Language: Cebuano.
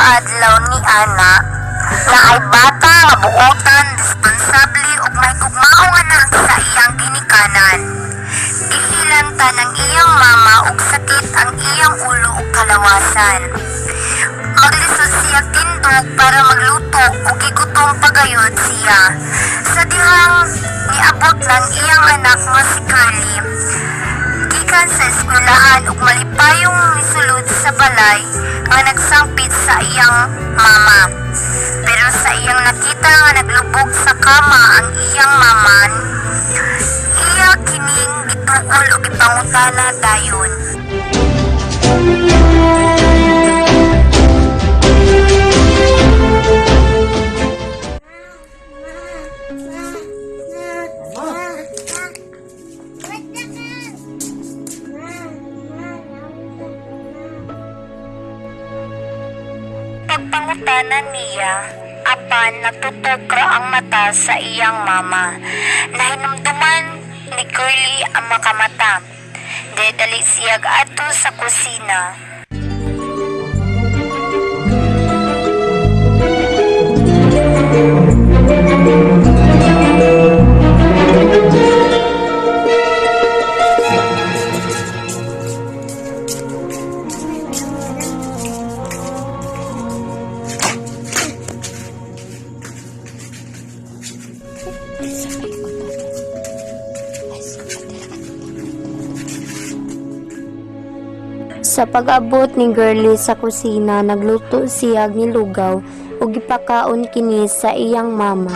Adlaw ni ana naay bata nga buotan, responsable ug mahigugmaong anak sa iyang ginikanan. Gihilantan ang iyang mama ug sakit ang iyang ulo ug kalawasan. Maglisod siya tindog para magluto ug gigutom pagayod siya. Sa dihang niabot lang iyang anak nga si Curly gikan sa eskwelahan ug malipayong misulod sa balay nga nagsangpit sa iyang mama. Pero sa iyang nakita nga naglubog sa kama ang iyang maman, iya kining gituol ug gipangutana dayon. Pagpangutana niya, apan natutok ra ang mata sa iyang mama. Nahinumduman ni Curly ang makamata. Dali siya adto sa kusina. Sa pag-abot ni Girlie sa kusina, nagluto siya nilugaw ug gipakaon kini sa iyang mama.